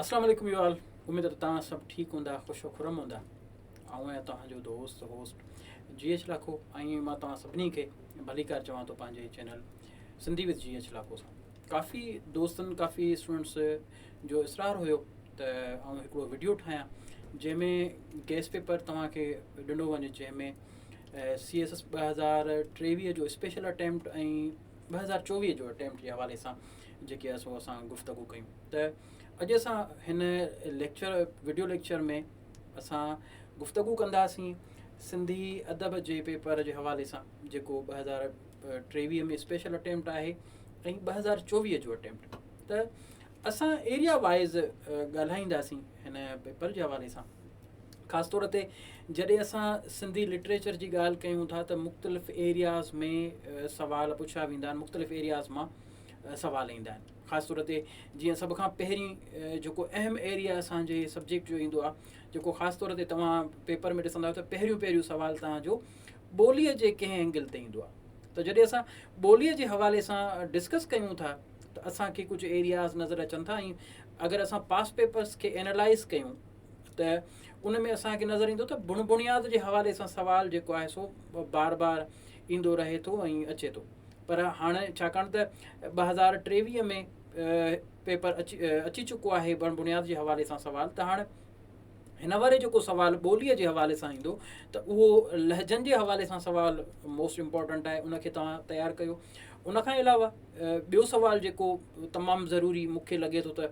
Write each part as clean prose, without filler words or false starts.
اسلام عليڪم you all, اميد ته توهان سڀ ٺيڪ هوندا، خوش و خرم هوندا. آئون آهيان توهان جو دوست هوسٽ جي ايڇ لاکو ۽ مان توهان سڀني کي ڀليڪار چوان ٿو پنهنجي channel Sindhi with G H Lakho سان. ڪافي دوستن ڪافي اسٽوڊنٽس جو اصرار هيو ته آئون هڪڙو وڊيو ٺاهيان جنهن ۾ گيس پيپر توهان کي ڏنو وڃي، جنهن ۾ سي ايس ايس 2023 جو اسپيشل اٽيمپٽ ۽ 2024 جو اٽيمپٽ جي حوالي سان جيڪي آهي سو اسان گفتگو ڪيون. ته اڄ اسان هن ليڪچر وڊيو ليڪچر ۾ اسان گفتگو ڪنداسين سنڌي ادب جي پيپر جي حوالي سان جيڪو 2023 ۾ اسپيشل اٽيمپٽ آهي ۽ 2024 جو اٽيمپٽ. ته اسان ايريا وائز ڳالهائينداسين هن پيپر جي حوالي سان. خاص طور تي جڏهن اسان سنڌي لٽريچر جي ڳالهه ڪيون ٿا ته مختلف ايرياز ۾ سوال پڇيا ويندا آهن، مختلف ايرياز مان سوال ايندا آهن. خاص طور تي جيئن سڀ کان پهرين جيڪو اهم ايريا اسان جي سبجيڪٽ جو ايندو آهي، جيڪو خاص طور تي توهان پيپر ۾ ڏسندا آهيو ته پهريون پهريون سوال توهان جو ٻوليء جي ڪنهن اينگل تي ايندو آهي. ته جڏهن اسان ٻوليء جي حوالي سان ڊسڪس ڪيون ٿا ته اسان کي ڪجهه ايرياز نظر اچن ٿا ۽ اگر اسان پاس پيپرس کي اينالائز ڪيون ته ان ۾ اسان کي نظر ايندو ته بڻ بڻياد جي حوالي سان سوال جيڪو آهي سو بار بار ايندو رهي ٿو ۽ اچي ٿو. پر هاڻ ڇاڪاڻ ته 2023 ۾ پيپر اچي اچي چڪو آهي بڻ بڻياد جي حوالي سان سوال، ته هاڻ هن واري جيڪو سوال ٻوليء جي حوالي سان ايندو ته اهو لهجن جي حوالي سان سوال موسٽ امپورٽنٽ آهي، ان کي توهان تيار ڪيو. ان کان علاوه ٻيو سوال جيڪو تمام ضروري مون کي لڳي ٿو ته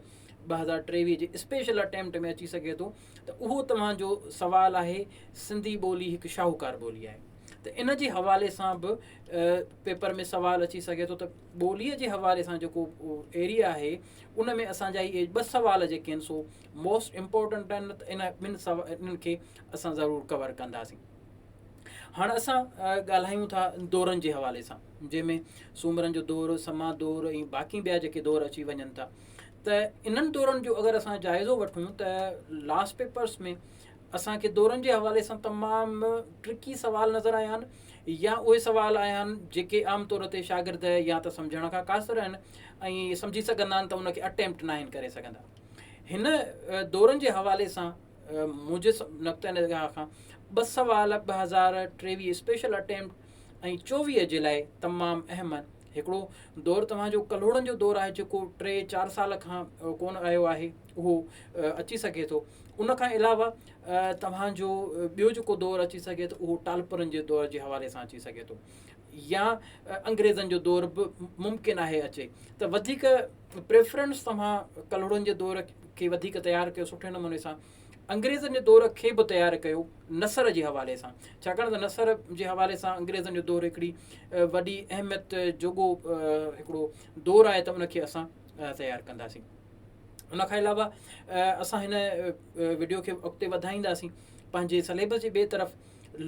2023 جي اسپيشل اٽيمپٽ ۾ اچي سگهي ٿو ته اهو توهان جو سوال آهي سنڌي ٻولي هڪ شاهوڪار ٻولي آهي، ته ان جي حوالي سان به پيپر ۾ سوال اچي سگهي ٿو. ته ٻوليء جي حوالي سان جيڪو ايريا آهي ان ۾ اسان جا اهي ٻه سوال جيڪي آهن سو موسٽ امپورٽنٽ آهن، ته ان ٻن انهن کي اسان ضرور ڪور ڪنداسين. هاڻ اسان ڳالهايون ٿا دورن جي حوالي سان، جنهن ۾ سومرن جو دور، سما دور ۽ باقي ٻيا جيڪي دور اچي وڃن ٿا. ته انهن دورن جو اگر اسان جائزو وٺون ته لاسٽ پيپرس ۾ اسان کي دورن جي حوالي سان تمام ٽرڪي سوال نظر آيا آهن، يا اهي سوال آيا آهن جيڪي عام طور تي شاگرد يا ته سمجهڻ کان قاصر آهن ۽ سمجهي سگهندا آهن ته ان کي اٽيمپٽ ناهن ڪري سگهندا. هن دورن جي حوالي سان منهنجي نقطه نگاهه کان ٻه سوال 2023 اسپيشل اٽيمپٽ ۽ 24 جي لاء تمام اهم آهن. هڪڙو دور توهان جو ڪلهوڙن جو دور آهي جيڪو 3 4 سال کان ڪونه آيو آهي، اهو اچي سگهي ٿو. ان کان علاوه توهان جو ٻيو جيڪو دور اچي سگهي ٿو اهو ٽالپرن جي دور جي حوالي سان اچي سگهي ٿو، يا انگريزن جو دور به ممڪن آهي اچي. ته وڌيڪ پريفرنس توهان ڪلهوڙن جي دور کي وڌيڪ تيار ڪيو سٺي نموني سان، انگريزن جي دور کي به تيار ڪيو نثر جي حوالي سان، ڇاڪاڻ ته نثر جي حوالي سان انگريزن جو دور هڪڙي وڏي اهميت جوڳو هڪڙو دور آهي، ته ان کي اسان تيار ڪنداسين. ان کان علاوه اسان هن وڊيو کي اڳتي وڌائينداسين پنهنجي سليبس جي ٻئي طرف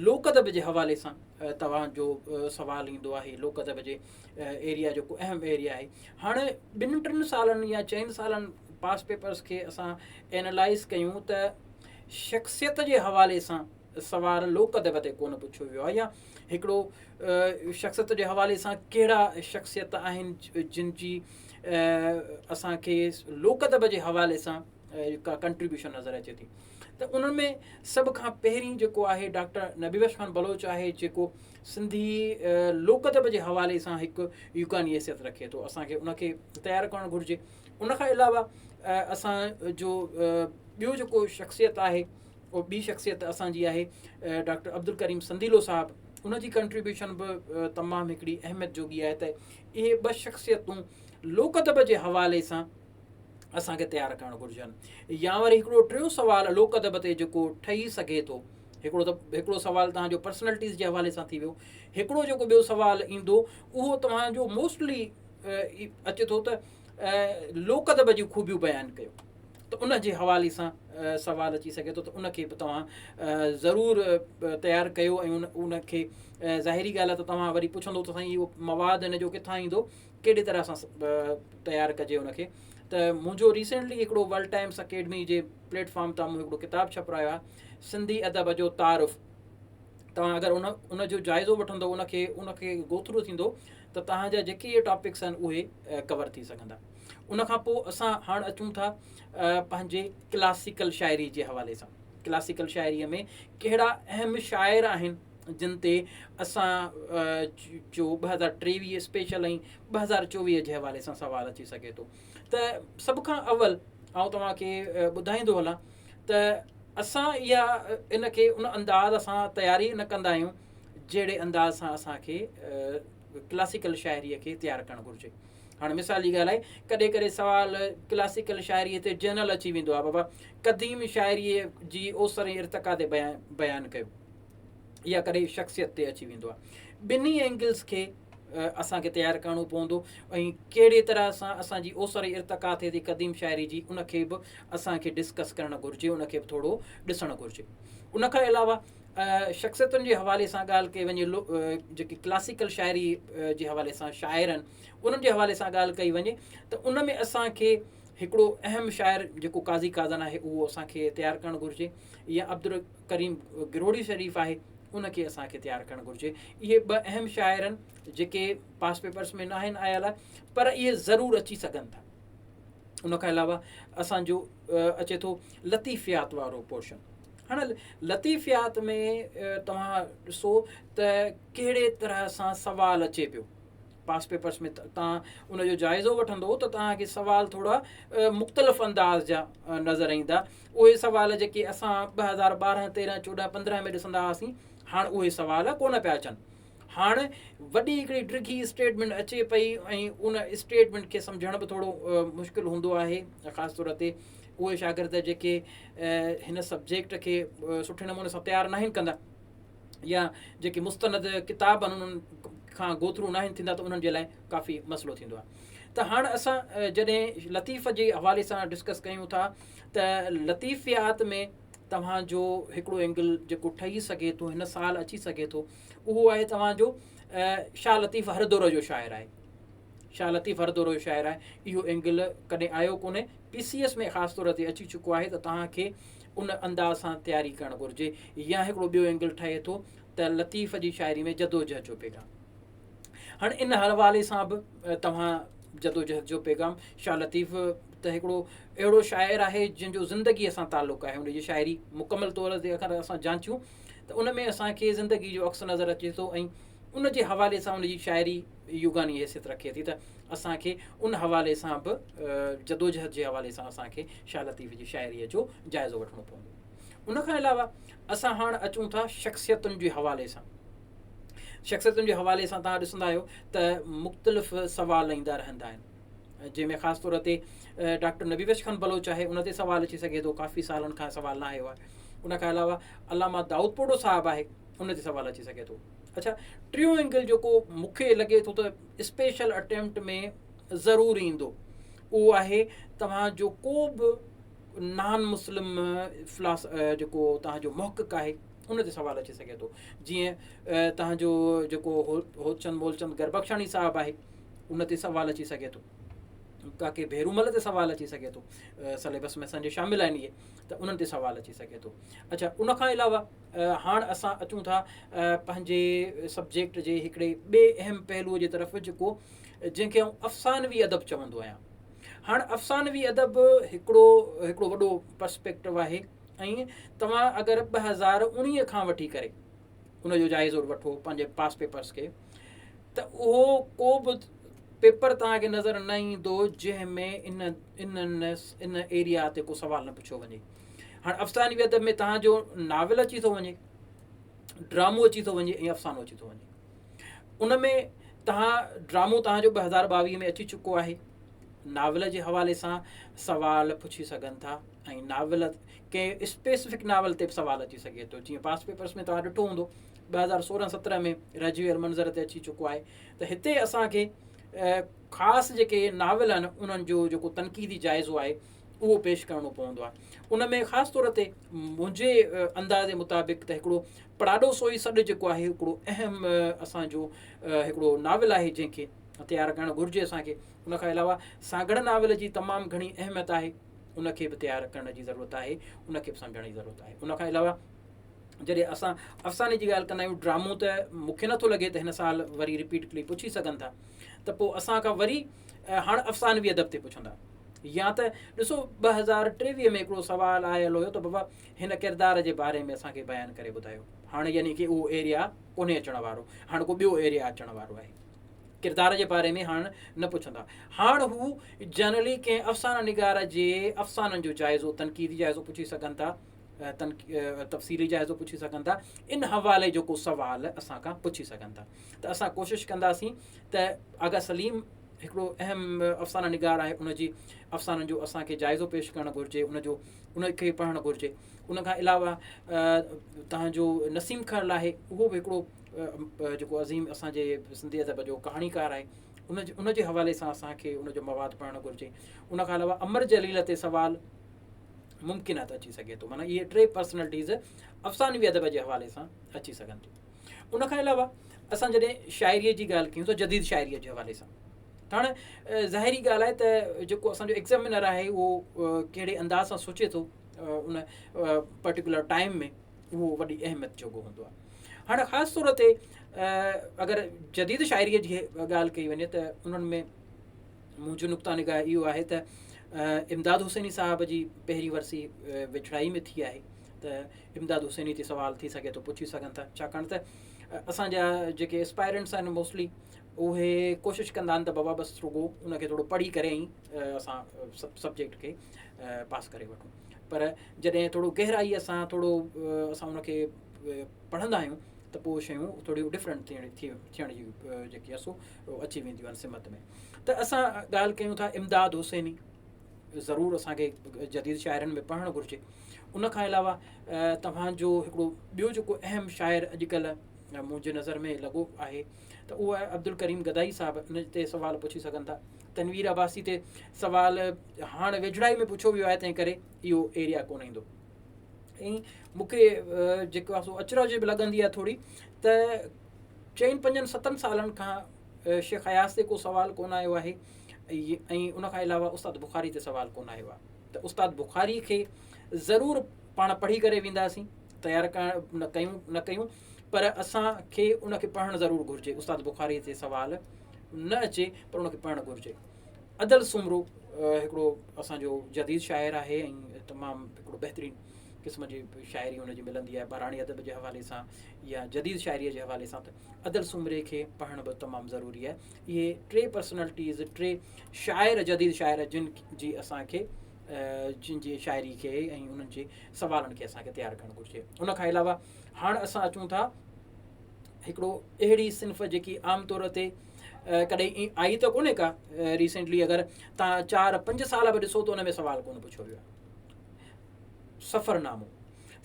لوڪ ادب جي حوالي سان توهان جو سوال ايندو آهي. لوڪ ادب جي ايريا جيڪو اهم ايريا آهي، هاڻي 2 3 سالن يا 4 سالن پاس پيپرس کي اسان اينالائز ڪيون ته شخصيت جي حوالي سان سوال لوڪ ادب تي ڪونه پڇيو ويو آهي، يا هڪڙو شخصيت جي حوالي سان ڪهڙا شخصيت آهن جن جي اسان کي لوڪ ادب جي حوالي سان ڪا ڪنٽريبيوشن نظر اچي ٿي. ته انهن ۾ سڀ کان پهرين جيڪو آهي ڊاڪٽر نبي بخش خان بلوچ آهي، جيڪو سنڌي لوڪ ادب جي حوالي سان هڪ يڪاني حيثيت رکي ٿو، اسان کي ان کي تيار ڪرڻ گهرجي. ان کان علاوه اسان جو ٻيو جيڪو شخصيت آهي، اهو ٻي شخصيت اسان جي آهي ڊاڪٽر عبدالڪريم سنديلو صاحب، ان جي ڪنٽريبيوشن به تمام هڪڙي اهميت جوڳي آهي. ته اهي ٻه شخصيتون لوڪ ادب جي حوالي سان اسان کي تيار ڪرڻ گهرجن. يا وري هڪڙو ٽيون سوال لوڪ ادب تي جيڪو ٺهي سگهي ٿو، هڪڙو ته هڪڙو سوال توهان جو پرسنلٽيز جي حوالي سان ٿي ويو، هڪڙو جيڪو ٻيو سوال ايندو اهو توهان جو موسٽلي اچي ٿو ته لوڪ ادب جون خوبيون بيان ڪيو، ته ان جي حوالي سان سوال اچي سگهي ٿو، ته ان کي به توهان ضرور تيار ڪيو. ۽ ان کي ظاهري ڳالهه آهي ته توهان وري پڇندو ته سائين اهو مواد ان جو ڪٿان ايندو، ڪهڙي طرح سان تيار ڪجي ان کي. ته منهنجو ريسينٽلي هڪڙو ورلڊ ٽائمس اڪيڊمي جي پليٽ فارم تان مون هڪڙو ڪتاب ڇپرايو آهي سنڌي ادب جو تعارف، توهان اگر ان ان جو جائزو وٺندو، ان کي گو ٿرو ٿيندو ته توهان جا جيڪي اهي ٽاپڪس آهن اهي ڪور ٿي سگهندا. ان کان پوء اسان هاڻ اچون ٿا پنهنجي ڪلاسيڪل شاعري جي حوالي سان. ڪلاسيڪل شاعريء ۾ ڪهڙا اهم شاعر آهن جن تي اسان جو 2023 اسپيشل ۽ 2024 جي حوالي سان سوال اچي سگهي ٿو. ته سڀ کان اول آئون توهان کي ٻڌائيندو هلان ته اسان اها ان کي ان انداز سان تياري نه ڪندا آهيون جهڙي انداز سان اسان کي ڪلاسيڪل شاعريء کي تيار ڪرڻ گهرجي. هاڻي مثال جي ڳالهه آهي ڪڏهن ڪڏهن سوال ڪلاسيڪل شاعريء تي جنرل اچي ويندو آهي، بابا قديم شاعريء جي اوسر ۽ ارتقا تي بيان بيان ڪيو، يا ڪڏهن شخصيت تي اچي ويندو آهي. ٻنهي اينگلز کي اسان کي تيار ڪرڻو پوندو ۽ ڪهڙي طرح سان اسان جي اوسر ۽ ارتقا ٿئي ٿي قديم شاعري جي، ان کي به اسان کي ڊسڪس ڪرڻ گهرجي، ان کي به ٿورو ڏسڻ گهرجي. ان کان علاوه شخصيتن جي حوالي سان ڳالهه ڪئي وڃي، جيڪي ڪلاسيڪل شاعري جي حوالي سان شاعر آهن انهن جي حوالي سان ڳالهه ڪئي وڃي ته ان ۾ اسان کي هڪڙو اهم شاعر جيڪو قاضي قاضن آهي اهو اسان کي تيار ڪرڻ گهرجي، يا عبدالڪريم گروهڙي شريف آهي ان کي اسان کي تيار ڪرڻ گهرجي. اهي ٻه اهم شاعر آهن جيڪي پاس پيپرس ۾ ناهن آيل پر اهي ضرور اچي سگهن ٿا. ان کان علاوه اسان جو اچي ٿو لطيفيات وارو پورشن. هاڻ لطيفيات ۾ توهان ڏسو ته ڪهڙي طرح سان سوال اچي پيو. پاس پيپرس ۾ توهان ان جو جائزو وٺندو ته توهان کي سوال ٿورا مختلف انداز جا نظر ايندا. اهي سوال جيڪي اسان 2012، 13، 14، 15 ۾ ڏسندا هئاسين هاڻ اهي سوال ڪونه پيا اچن. هاڻ وڏي هڪڙي ڊگهي اسٽيٽمينٽ اچي پئي ۽ ان اسٽيٽمينٽ کي سمجهڻ به ٿورو مشڪل هوندو آهي، خاص طور تي اهي شاگرد جيڪي هن سبجيڪٽ کي سٺي نموني سان تيار ناهن ڪندا يا جيڪي مستند ڪتاب آهن انهن کان گوٿرو ناهن ٿيندا ته انهن جي لاء ڪافي مسئلو ٿيندو آهي. ته هاڻ اسان جڏهن لطيف جي حوالي سان ڊسڪس ڪيون ٿا ته لطيفيات ۾ توهان جو هڪڙو اينگل جيڪو ٺهي سگهي ٿو هن سال اچي سگهي ٿو اهو آهي توهان جو شاهه لطيف هر دور جو شاعر آهي. شاهه لطيف هر دور جو شاعر آهي اهو اينگل ڪڏهن آيو ڪونهي، پي سي ايس ۾ خاص طور تي اچي چڪو آهي ته توهان کي ان انداز سان تياري ڪرڻ گهرجي. يا هڪڙو ٻيو اينگل ٺهي ٿو ته لطيف جي شاعري ۾ جدوجهد جو پيغام. هاڻ ان حوالي سان به توهان جدوجهد جو پيغام، شاهه لطيف ته هڪڙو اهڙو شاعر آهي جنهن جو زندگيء سان تعلق آهي، ان جي شاعري مڪمل طور تي اگر اسان جانچيون ته ان ۾ اسان کي زندگي جو عڪس نظر اچي ٿو ۽ ان جي حوالي سان ان جي شاعري يگاني حيثيت رکي ٿي ته اسان کي ان حوالي سان به جدوجهد جي حوالي سان اسان کي شاهه لطيف جي شاعريء جو جائزو وٺڻو پوندو. ان کان علاوه اسان هاڻ اچون ٿا شخصيتن جي حوالي سان. شخصيتن جي حوالي سان توهان ڏسندا آهيو ته مختلف سوال ايندا رهندا آهن، جنهن ۾ خاص طور تي ڊاڪٽر نبي بخش خان بلوچ آهي ان تي سوال اچي سگهي ٿو، ڪافي سالن کان سوال نه آيو آهي. ان کان علاوه علامه دائود پوٽو صاحب آهي ان تي سوال اچي سگهي ٿو. اڇا ٽيون اينگل جيڪو مون کي لڳي ٿو ته اسپيشل اٽيمپٽ ۾ ضرور ايندو اهو آهي توهان جو ڪو به نان مسلم فلاس جيڪو توهان جو محقق آهي ان تي سوال اچي سگهي ٿو. جيئن توهان جو جيڪو هوتچند مولچند گربخشاڻي صاحب آهي ان تي سوال اچي سگهي ٿو، ڪاڪي ڀيرومل تي سوال اچي سگهي ٿو، سليبس ۾ اسان جي شامل آهن اهي ته انهن تي سوال اچي سگهي ٿو. اڇا ان کان علاوه هاڻ اسان اچون ٿا پنهنجي سبجيڪٽ جي هڪڙي ٻئي اهم پهلوء جي طرف جيڪو جنهن کي آئون افسانوي ادب چوندو آهيان. هاڻ افسانوي ادب هڪڙو هڪڙو وڏو پرسپيڪٽو آهي ۽ توهان اگر 2019 کان وٺي ڪري ان جو جائزو وٺو پنهنجي پاس پيپرس کي ته اهو ڪو به پيپر توهان کي نظر نه ايندو جنهن ۾ ان ان ان ايريا تي ڪو سوال نه پڇيو وڃي. هاڻ افسانوي ادب ۾ توهان جو ناول اچي ٿو وڃي، ڊرامو اچي ٿو وڃي ۽ افسانو اچي ٿو وڃي. ان ۾ توهان ڊرامو توهان جو 2022 ۾ اچي چڪو آهي، ناول جي حوالي سان سوال پڇي سگهن ٿا ۽ ناول ڪنهن اسپيسفڪ ناول تي به سوال اچي سگهي ٿو. جيئن پاس پيپرس ۾ توهان ڏٺو هوندو 2016 17 ۾ رهجي ويل منظر تي اچي چڪو آهي ته هتي اسان کي خاص جيڪي ناول آهن انهن جو جيڪو تنقيدي جائزو آهي اهو پيش ڪرڻو پوندو آهي. ان ۾ خاص طور تي منهنجي اندازي مطابق ته هڪڙو پڙاڏو سوئي سڏ جيڪو آهي هڪڙو اهم اسان جو هڪڙو ناول آهي جنهن کي تيار ڪرڻ گهرجي اسان کي. ان کان علاوه سانگهڙ ناول جي تمام گهڻي اهميت آهي، ان کي به تيار ڪرڻ جي ضرورت آهي، ان کي به سمجهڻ جي ضرورت آهي. ان کان علاوه جڏهن اسان افساني جي ڳالهه ڪندا آهيون، ڊرامو ته مون کي نٿو لڳي ته هن سال وري رپيٽ ڪلي پڇي سگهن ٿا، ته پوء اسان کان وري هاڻ افسانوي ادب تي پڇندا. يا ته ڏسو 2023 ۾ هڪڙو سوال آيل هيو ته بابا هن ڪردار جي باري ۾ اسان کي بيان ڪري ٻڌايو. هاڻ يعني ڪي اهو ايريا ڪونهي اچڻ وارو، هاڻ ڪو ٻيو ايريا اچڻ وارو آهي. ڪردار جي باري ۾ هاڻ نه پڇندا. هاڻ هو جنرلي ڪنهن افسانه نگار جي افسانن جو جائزو، تنقيدي جائزو پڇي سگهن ٿا، تفصيلي جائزو پڇي سگهن ٿا، ان حوالي جو ڪو سوال اسان کان پڇي سگهن ٿا. ته اسان ڪوشش ڪنداسين ته آغا سليم هڪڙو اهم افسانه نگار آهي، ان جي افسانن جو اسان کي جائزو پيش ڪرڻ گهرجي، ان جو ان کي پڙهڻ گهرجي. ان کان علاوه تهان جو نسيم کرل آهي، اهو به هڪڙو جيڪو عظيم اسان جي سنڌي ادب جو ڪهاڻيڪار آهي، ان جي حوالي سان اسان کي ان جو مواد پڙهڻ گهرجي. ان کان علاوه امر جليل تي سوال ممڪن آهي ته اچي سگهي ٿو. معنيٰ اهي ٽي پرسنلٽيز افسانوي ادب جي حوالي سان اچي سگهن ٿيون. ان کان علاوه اسان جڏهن شاعريء جي ڳالهه ڪيون ته جديد شاعريء جي حوالي سان ته هاڻي ظاهري ڳالهه آهي ته جيڪو اسان جو ايگزامينر آهي اهو ڪهڙي انداز سان سوچي ٿو ان پرٽيڪولر ٽائيم ۾ اهو وڏي اهميت جوڳو هوندو آهي. هاڻي خاص طور تي اگر جديد شاعريء جي ڳالهه ڪئي وڃي ته انهن ۾ منهنجو نقطه نگاهه اهو آهي ته امداد حسيني صاحب جي پهرين ورسي ويجهڙائي ۾ ٿي آهي ته امداد حسيني تي سوال ٿي سگهي ٿو پڇي سگهن ٿا، ڇاڪاڻ ته اسان جا جيڪي اسپائرنٽس آهن موسٽلي اهي ڪوشش ڪندا آهن ته بابا بس رڳو ان کي ٿورو پڙهي ڪري ۽ اسان سبجيڪٽ کي پاس ڪري وٺون، پر جڏهن ٿورو گهرائي سان ٿورو اسان ان کي پڙهندا آهيون ته پوء شيون ٿوريون ڊفرنٽ ٿيڻ جي جيڪي آهي سو اچي وينديون آهن سمت ۾. ته اسان ڳالهه ڪيون ٿا امداد حسيني ضرور اسان کي جديد شاعرن ۾ پڙهڻ گهرجي. ان کان علاوه توهان جو هڪڙو ٻيو جيڪو اهم شاعر اڄڪلهه منهنجي نظر ۾ لڳو آهي ته اهو آهي عبدالڪريم گدائي صاحب، ان تي سوال پڇي سگهن ٿا. تنوير عباسي تي سوال هاڻ ويجهڙائي ۾ پڇيو ويو آهي، تنهن ڪري اهو ايريا ڪونه ايندو. ۽ مون کي جيڪو آهي سو اچرج به لڳندي آهي ٿوري ته چئن پنجن ستن سالن کان شيخ اياز تي ڪو سوال ڪونه آيو آهي ۽ ان کان علاوه استاد بخاري تي سوال ڪونه آيو آهي ته استاد بخاري کي ضرور پاڻ پڙهي ڪري وينداسين، تيار ڪرڻ نه ڪيون نه ڪيون پر اسان کي ان کي پڙهڻ ضرور گهرجي. استاد بخاري تي سوال نه اچي پر ان کي پڙهڻ گهرجي. ادل سومرو هڪڙو اسان جو جديد شاعر آهي ۽ تمام هڪڙو بهترين قسم جي شاعري ان جي ملندي آهي ٻاراڻي ادب جي حوالي سان يا جديد شاعريء جي حوالي سان ته ادل سومري کي پڙهڻ به تمام ضروري آهي. اهي ٽي پرسنلٽيز، ٽي شاعر جديد شاعر جن جي اسان کي جن جي شاعري کي ۽ انهن جي سوالن کي اسان کي تيار ڪرڻ گهرجي. ان کان علاوه هاڻ اسان اچون ٿا هڪڙو اهڙي صنف جيڪي عام طور تي ڪڏهن آئي ته ڪونهي ڪا ريسينٽلي، اگر تان 4-5 سال به ڏسو ته ان ۾ سوال ڪونه پڇيو ويو آهي. سفرنامو،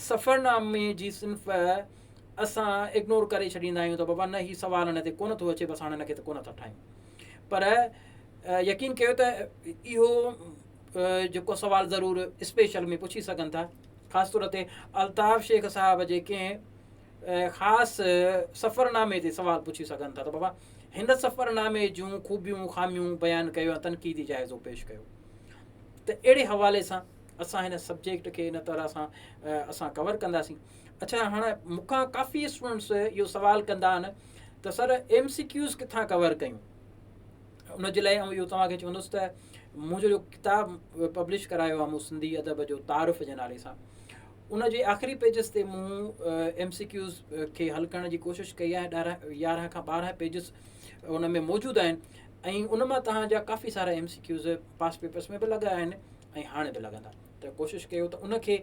سفرنامي جي صنف اسان اگنور ڪري ڇڏيندا آهيون ته بابا نه هي سوال هن تي ڪونه ٿو اچي، بس هاڻي هن کي ته ڪونه ٿا ٺاهيون. پر يقين ڪيو ته اهو جيڪو سوال ضرور اسپيشل ۾ پڇي سگهن ٿا. خاص طور تي الطاف شيخ صاحب جي ڪنهن خاص سفرنامي تي سوال پڇي سگهن ٿا ته بابا هن سفرنامي جون خوبيون خاميون بيان ڪيو ۽ تنقيدي جائزو پيش ڪيو. ته اهڙي حوالي سان اسان هن سبجيڪٽ کي ان طرح سان اسان ڪور ڪنداسين. اڇا هاڻ مون کان ڪافي اسٽوڊنٽس اهو سوال ڪندا آهن ته سر ايم سي ڪيوز ڪٿان ڪور ڪيون؟ ان جي لاء آئون اهو توهان کي چوندس ته منهنجو جو ڪتاب پبلش ڪرايو آهي مون سنڌي ادب جو تعارف جي نالي سان، ان جي آخري پيجز تي مون ايم سي ڪيوز کي حل ڪرڻ جي ڪوشش ڪئي آهي. 11 کان 12 پيجز ان ۾ موجود آهن ۽ ان مان توهان جا ڪافي سارا ايم سي ڪيوز پاس پيپرس ۾ به لڳا آهن ۽ هاڻي به لڳندا. ته ڪوشش ڪيو ته ان کي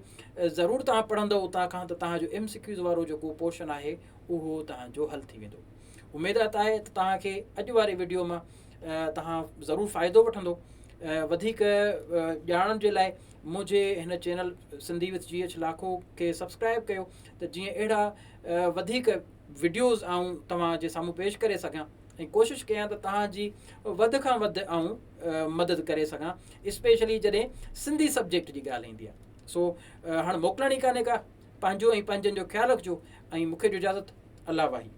ضرور توهان پڙهندو اتان کان ته توهان جو ايم سي ڪيوز وارو جيڪو پورشن آهي اهو توهان جو حل ٿي ويندو. اميد آهي ته توهان کي اڄ واري وڊيو مان توهان ضرور فائدو وٺندو. وڌيڪ ڄاڻڻ جي لاء منهنجي هن channel Sindhi with G H Lakho کي سبسڪرائب ڪيو ته جيئن اهڙا وڌيڪ وڊيوز آئون توهان جي سامهون پيش ڪري سگهان ۽ ڪوشش ڪيان ته توهان جي وڌ کان وڌ آئون مدد ڪري سگهان، اسپيشلي جڏهن سنڌي سبجيڪٽ جي ڳالهه ايندي آهي. سو هاڻ موڪلڻ ئي ڪانهي ڪا، پنهنجو ۽ پنهنجن جو خيال رکجو ۽ مون کي ڏيو اجازت. الله واهي.